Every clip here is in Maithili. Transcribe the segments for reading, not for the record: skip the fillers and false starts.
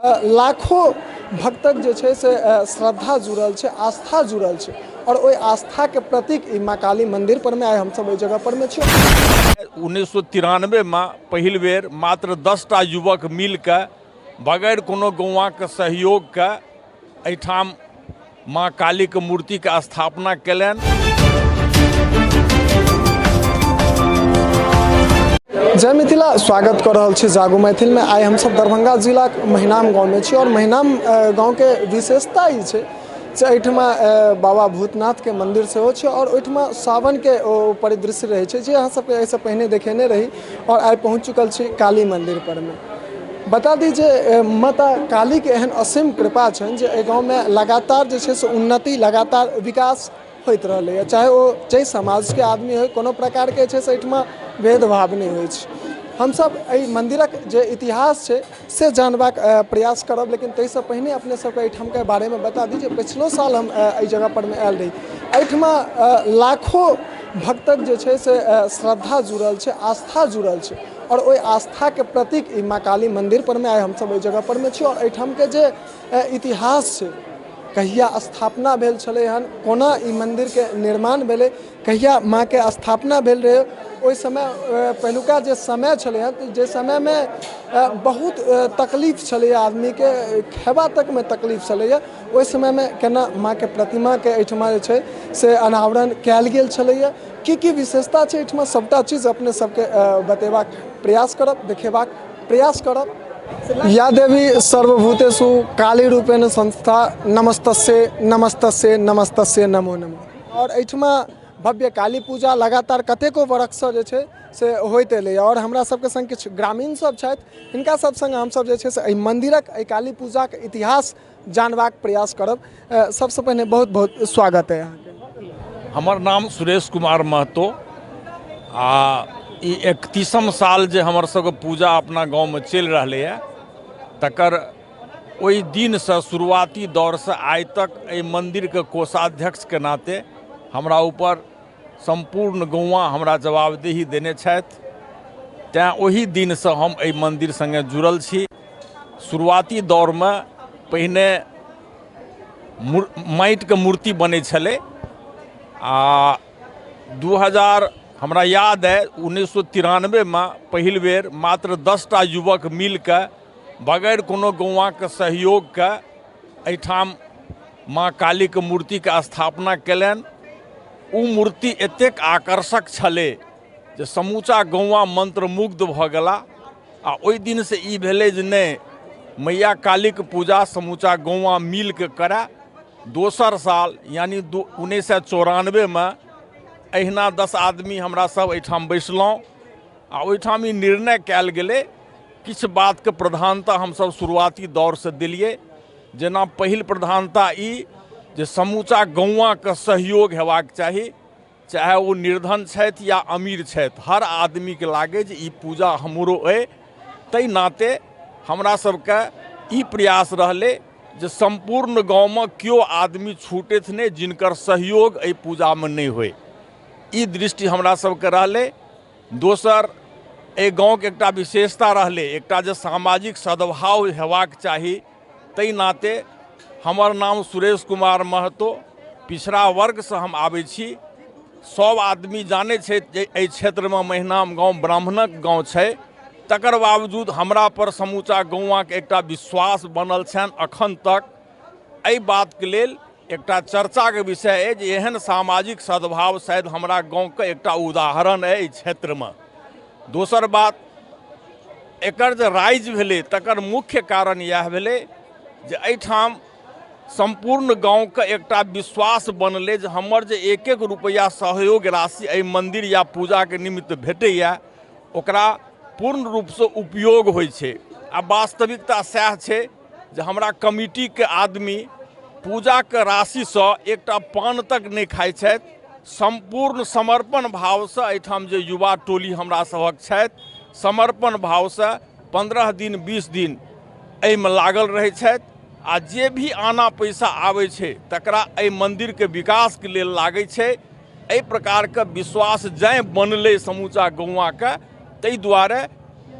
लाखों भक्तक जे छै से श्रद्धा जुड़ल छै, आस्था जुड़ल छै और ओहि आस्थाके प्रतीक ई माँ काली मंदिर पर में आइ हमसब एहि जगह पर में छी। 1993 में पहिल बेर मात्र 10टा युवक मिलके बगैर कोनो गौआँके सहयोगके एहिठाम माँ कालीके मूर्तिके स्थापना केलनि। जय मिथिला, स्वागत कर रहल छी जागू मैथिल में। आइ हमसब दरभंगा जिलाक महिनाम गाँव में छी और महिनाम गाँव के विशेषता ई छै जे एहिठमा बाबा भूतनाथ के मंदिर सेहो छै और ओहिठमा सावन के ओ परिदृश्य रहै छै जे अहाँ सबके एहिसँ पहिने देखेने रही और आइ पहुँच चुकल छी काली मंदिर पर में। बता दी जे माता कालीके एहन असीम कृपा छनि जे एहि गाँवमे लगातार जे छै से उन्नति, लगातार विकास होइत रहलैए, चाहे ओ जाहि समाजके आदमी होइ, कोनो प्रकारके जे छै से एहिठमा भेदभाव नहि होइ छै। हमसब एहि मन्दिरक जे इतिहास छै से जानबाक प्रयास करब, लेकिन ताहिसँ पहिने अपने सबके एहिठामके बारेमे बता दी जे पछिलो साल हम एहि जगह परमे आयल रही। एहिठमा लाखों भक्तक जे छै से श्रद्धा जुड़ल छै, आस्था जुड़ल छै और ओहि आस्थाके प्रतीक ई माँ काली मंदिर पर में आइ हमसब एहि जगह पर में छी और एहिठामके जे इतिहास छै, कहिया स्थापना भेल छलै हन, कोना ई मंदिरके निर्माण भेलै, कहिया माँके स्थापना भेल रहै, ओहि समय पहिलुका जे समय छलै हन, जे समयमे बहुत तकलीफ छलैए, आदमीके खेबा तकमे तकलीफ छलैए, ओहि समयमे केना माँके प्रतिमाके एहिठमा जे छै से अनावरण कयल गेल छलैए, की की विशेषता छै एहिठमा, सबटा चीज अपने सबके बतेबाक प्रयास करब, देखेबाक प्रयास करब। या देवी सर्वभूतेषु काली रूपेण संस्था नमस्तस्यै नमस्तस्यै नमस्तस्यै नमो नमः। और एहिठमा भव्य काली पूजा लगातार कतेको बरखसँ जे छै से होइत एलैए और हमरा सबके संग किछु ग्रामीण सब छथि, हिनका सब संग हमसब जे छै से एहि मन्दिरक, एहि काली पूजाक इतिहास जानबाक प्रयास करब। सबसँ पहिने बहुत बहुत स्वागत है अहाँके। हमर नाम सुरेश कुमार महतो आ ई 31म साल जे हमर सबके पूजा अपना गाँवमे चलि रहलैए तकर ओहि दिनसँ शुरुआती दौरसँ आइ तक एहि मन्दिरके कोषाध्यक्षके नाते हमरा ऊपर सम्पूर्ण गौआँ हमरा जवाबदेही देने छथि, तैँ ओहि दिनसँ हम एहि मन्दिर सङ्गे जुड़ल छी। शुरुआती दौरमे पहिने माटिके मूर्ति बनै छलै आ 2000 हमरा याद अइ 1993मे पहिल बेर मात्र 10टा युवक मिलके बगैर कोनो गौआँके सहयोगके एहिठाम माँ कालीके मूर्तिके स्थापना केलनि। ओ मूर्ति एतेक आकर्षक छलै जे समूचा गौआँ मन्त्रमुग्ध भऽ गेला आ ओहि दिनसँ ई भेलै जे नहि, मैया कालीके पूजा समूचा गौआँ मिलके करए। दोसर साल यानी 1994मे एहिना 10 आदमी हमरा सब एहिठाम बैसलहुँ आ ओहिठाम ई निर्णय कयल गेलै। किछु बातके प्रधानता हमसब शुरुआती दौरसँ देलियै, जेना पहिल प्रधानता ई जे समूचा गौआँके सहयोग हेबाक चाही, चाहे ओ निर्धन छथि या अमीर छथि, हर आदमीके लागै जे ई पूजा हमरो अइ। ताहि नाते हमरा सबके ई प्रयास रहलै जे सम्पूर्ण गाँवमे केओ आदमी छूटथि नहि जिनकर सहयोग एहि पूजामे नहि होइ, ई दृष्टि हमरा सबके रहलै। दोसर, एहि गाँवके एकटा विशेषता रहलै, एकटा जे सामाजिक सद्भाव हेबाक चाही, ताहि नाते हमर नाम सुरेश कुमार महतो, पिछड़ा वर्गसँ हम आबै छी। सब आदमी जानै छै जे एहि क्षेत्रमे महिनाम गाँव ब्राह्मणक गाँव छै, तकर बावजूद हमरा पर समूचा गौआँके एकटा विश्वास बनल छनि अखन तक। एहि बातके लेल एकटा चर्चाके विषय अइ जे एहन सामाजिक सद्भाव शायद हमरा गाँवके एकटा उदाहरण अइ एहि क्षेत्रमे। दोसर बात, एकर जे राइज भेलै तकर मुख्य कारण इएह भेलै जे एहिठाम सम्पूर्ण गाँवके एकटा विश्वास बनलै जे हमर जे एक एक रुपैआ सहयोग राशि एहि मन्दिर या पूजाके निमित्त भेटैए ओकरा पूर्ण रूपसँ उपयोग होइ छै। आ वास्तविकता सएह छै जे हमरा कमिटीके आदमी पूजाके राशिसँ एकटा पान तक नहि खाइ छथि। सम्पूर्ण समर्पण भावसँ एहिठाम जे युवा टोली हमरा सभक छथि, समर्पण भावसँ 15 दिन 20 दिन एहिमे लागल रहै छथि आ जे भी आना पैसा आबै छै तकरा एहि मन्दिरके विकासके लेल लागै छै। एहि प्रकारके विश्वास जैं बनलै समूचा गौआँके, ताहि दुआरे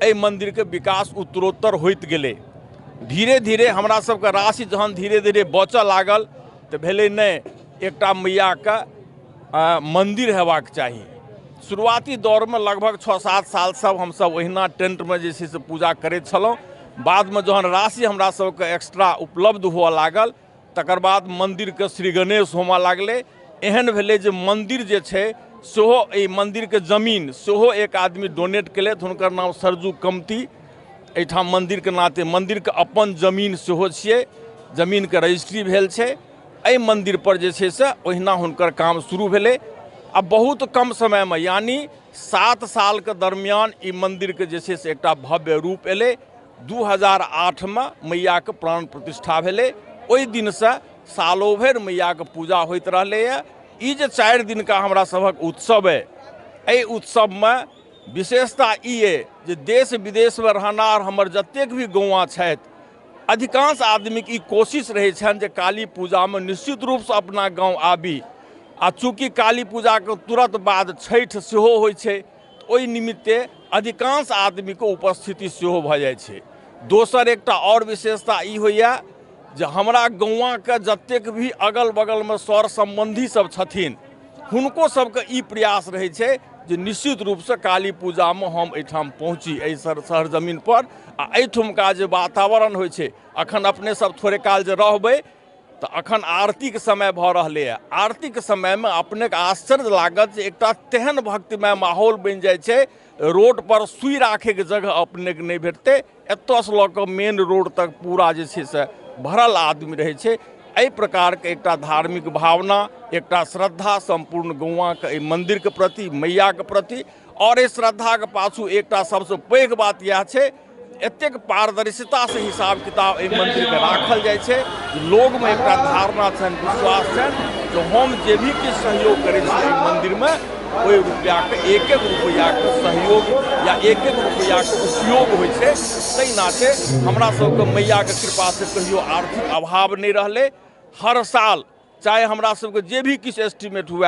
एहि मन्दिरके विकास उत्तरोत्तर होइत गेलै। धीरे धीरे हमरा सबके राशि जहन धीरे धीरे बचऽ लागल तऽ भेलै नहि, एकटा मैयाके मन्दिर हेबाक चाही। शुरुआती दौरमे लगभग 6-7 साल सब हमसब ओहिना टेंटमे जे छै से पूजा करैत छलहुँ। बादमे जहन राशि हमरा सबके एक्स्ट्रा उपलब्ध हुअ लागल तकर बाद मन्दिरके श्री गणेश होमऽ लागलै। एहन भेलै जे मन्दिर जे छै सेहो, एहि मन्दिरके जमीन सेहो एक आदमी डोनेट केलथि, हुनकर नाम सरजू कमती। एहिठाम मन्दिरके नाते मन्दिरके अपन जमीन सेहो छियै, जमीनके रजिस्ट्री भेल छै। एहि मन्दिरपर जे छै से ओहिना हुनकर काम शुरू भेलै आ बहुत कम समयमे यानी 7 सालके दरमियान ई मन्दिरके जे छै से एकटा भव्य रूप एलै। 2008मे मैयाके प्राण प्रतिष्ठा भेलै। ओहि दिनसँ सालो भरि मैयाके पूजा होइत रहलैए। ई जे 4 दिनका हमरा सभक उत्सव अइ, एहि उत्सवमे विशेषता ई अइ जे देश विदेशमे रहनार हमर जतेक भी गौआँ छथि, अधिकांश आदमीके ई कोशिश रहै छनि जे काली पूजामे निश्चित रूपसँ अपना गाँव आबी। आ चूँकि काली पूजाके तुरन्त बाद छठि सेहो होइ छै, ओहि निमित्ते अधिकांश आदमीके उपस्थिति सेहो भऽ जाइ छै। दोसर एकटा आओर विशेषता ई होइए जे हमरा गौआँके जतेक भी अगल बगलमे सर सम्बन्धी सब छथिन, हुनको सबके ई प्रयास रहै छै जे निश्चित रूपसँ काली पूजामे हम एहिठाम पहुँची, एहि शहर जमीनपर। आ एहिठुमका जे वातावरण होइ छै, अखन अपने सब थोड़े काल जे रहबै तऽ अखन आरतीके समय भऽ रहलैए। आरतीके समयमे अपनेके आश्चर्य लागत जे एकटा तेहन भक्तिमय माहौल बनि जाइ छै, रोडपर सुइ राखैके जगह अपनेके नहि भेटतै। एतऽसँ लऽ कऽ मेन रोड तक पूरा जे छै से भरल आदमी रहै छै। एहि प्रकारके एकटा धार्मिक भावना, एकटा श्रद्धा सम्पूर्ण गौआँके एहि मन्दिरके प्रति, मैयाके प्रति। आओर एहि श्रद्धाके पाछू एकटा सबसँ पैघ बात इएह छै, एतेक पारदर्शितासँ हिसाब किताब एहि मन्दिरके राखल जाइ छै जे लोगमे एकटा धारणा छनि, विश्वास छनि जे हम जे भी किछु सहयोग करै छी एहि मन्दिरमे, ओहि रुपैआके एक एक रुपैआके सहयोग या एक एक रुपैआके उपयोग होइ छै। ताहि नाते हमरा सबके मैयाके कृपासँ कहियो आर्थिक अभाव नहि रहलै। हर साल चाहे हमरा सबके जे भी किछु एस्टीमेट हुए,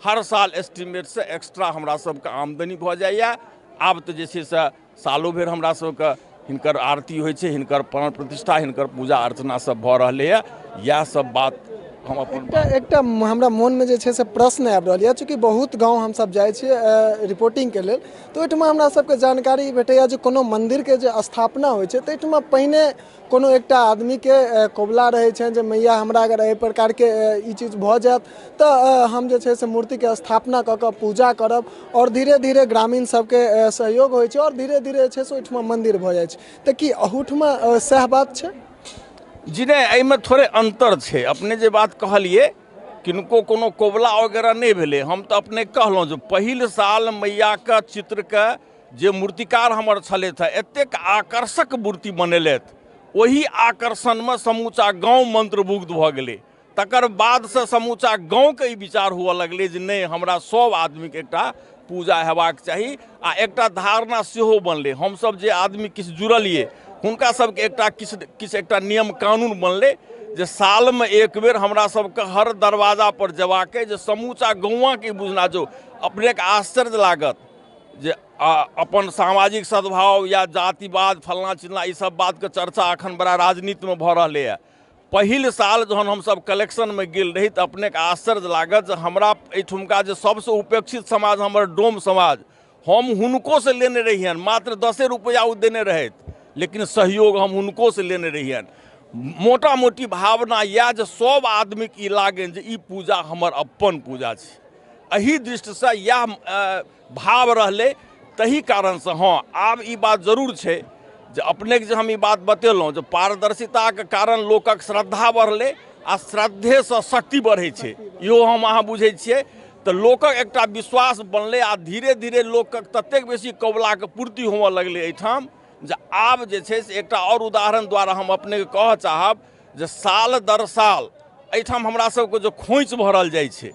हर साल एस्टीमेटसँ एक्स्ट्रा हमरा सबके आमदनी भऽ जाइए। आब तऽ जे छै से सालो भरि हमरा सबके हिनकर आरती होइ छै, हिनकर प्राण प्रतिष्ठा, हिनकर पूजा अर्चना सब भऽ रहलैए। इएह सब बात हम अपन एकटा हमरा मोनमे जे छै से प्रश्न आबि रहल यऽ, चूँकि बहुत गाँव हमसब जाइ छियै रिपोर्टिंगके लेल, तऽ ओहिठमा हमरा सबके जानकारी भेटैए जे कोनो मन्दिरके जे स्थापना होइ छै तऽ एहिठमा पहिने कोनो एकटा आदमीके कबुला रहै छनि जे मैया हमरा अगर एहि प्रकारके ई चीज भऽ जायत तऽ हम जे छै से मूर्तिके स्थापना कऽ कऽ पूजा करब। आओर धीरे धीरे ग्रामीण सबके सहयोग होइ छै और धीरे धीरे जे छै से ओहिठमा मन्दिर भऽ जाइ छै। तऽ की अहूठमा सएह बात छै? जी नहि, एहिमे थोड़े अन्तर छै। अपने जे बात कहलियै, किनको कोनो कबुला वगैरह नहि भेलै। हम तऽ अपने कहलहुँ जे पहिल साल मैयाके चित्रके जे मूर्तिकार हमर छलथि हँ, एतेक आकर्षक मूर्ति बनेलथि, ओहि आकर्षणमे समूचा गाँव मन्त्रमुग्ध भऽ गेलै। तकर बादसँ समूचा गाँवके ई विचार हुअ लगलै जे नहि, हमरा सब आदमीके एकटा पूजा हेबाक चाही। आ एकटा धारणा सेहो बनलै, हमसब जे आदमी किछु जुड़लियै हुनका सबके एकटा किछु किछु एकटा नियम कानून बनलै जे सालमे एक बेर हमरा सबके हर दरवाजापर जेबाक अइ, जे समूचा गौआँके बुझना जो। अपनेके आश्चर्य लागत जे अपन सामाजिक सद्भाव या जातिवाद फलना चिलना ई सब बातके चर्चा अखन बड़ा राजनीतिमे भऽ रहलैए। पहिल साल जहन हमसब कलेक्शनमे गेल रही तऽ अपनेके आश्चर्य लागत जे हमरा एहिठुमका जे सबसँ उपेक्षित समाज हमर डोम समाज, हम हुनकोसँ लेने रहियनि, मात्र 10 रुपैआ ओ देने रहथि, लेकिन सहयोग हम हुनकोसँ लेने रहियनि। मोटा मोटी भावना इएह जे सब आदमीके ई लागनि जे ई पूजा हमर अपन पूजा छै। एहि दृष्टिसँ इएह भाव रहलै, तही कारणसँ। हँ, आब ई बात जरूर छै जे अपनेके जे हम ई बात बतेलहुँ जे पारदर्शिताके कारण लोकक श्रद्धा बढ़लै आ श्रद्धेसँ शक्ति बढ़ै छै, इहो हम अहाँ बुझै छियै। तऽ लोकक एकटा विश्वास बनलै आ धीरे धीरे लोकक ततेक बेसी कबुलाके पूर्ति होमऽ लगलै एहिठाम जे आब जे छै से एकटा आओर उदाहरण द्वारा हम अपनेके कहऽ चाहब जे साल दर साल एहिठाम हमरा सबके जे खोँइछ भरल जाइ छै,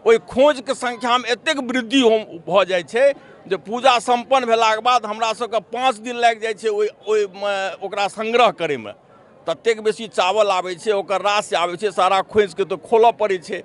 ओहि खोँइछके संख्यामे एतेक वृद्धि भऽ जाइ छै जे पूजा सम्पन्न भेलाके बाद हमरा सबके 5 दिन लागि जाइ छै ओहिमे ओकरा संग्रह करैमे। ततेक बेसी चावल आबै छै, ओकर राशि आबै छै, सारा खोँइछके तऽ खोलऽ पड़ै छै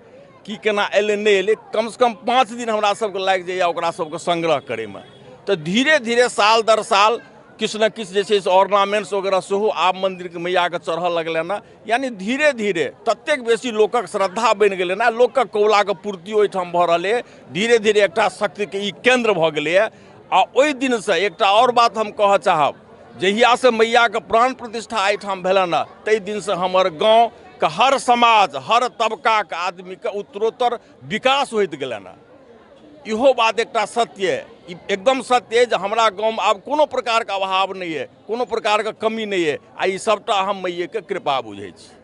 की केना एलै नहि एलै। कमसँ कम 5 दिन हमरा सबके लागि जाइए ओकरा सबके संग्रह करैमे। तऽ धीरे धीरे साल दर साल किछु ने किछु जे छै से ऑर्नामेंट्स वगैरह सेहो आब मन्दिरके मैयाके चढ़ऽ लगलनि हँ। यानी धीरे धीरे ततेक बेसी लोकक श्रद्धा बनि गेलै ने, लोकक कौलाके पूर्ति ओहिठाम भऽ रहलै। धीरे धीरे एकटा शक्तिके ई केन्द्र भऽ गेलैए। आ ओहि दिनसँ एकटा आओर बात हम कहऽ चाहब, जहियासँ मैयाके प्राण प्रतिष्ठा एहिठाम भेलनि हँ ताहि दिनसँ हमर गाँवके हर समाज हर तबकाके आदमीके उत्तरोत्तर विकास होइत गेलनि हँ। इहो बात एकटा सत्य अइ, ई एकदम सत्य अइ जे हमरा गाँवमे आब कोनो प्रकारके अभाव नहि अइ, कोनो प्रकारके कमी नहि अइ। आ ई सभटा हम मैयेके कृपा बुझै छी।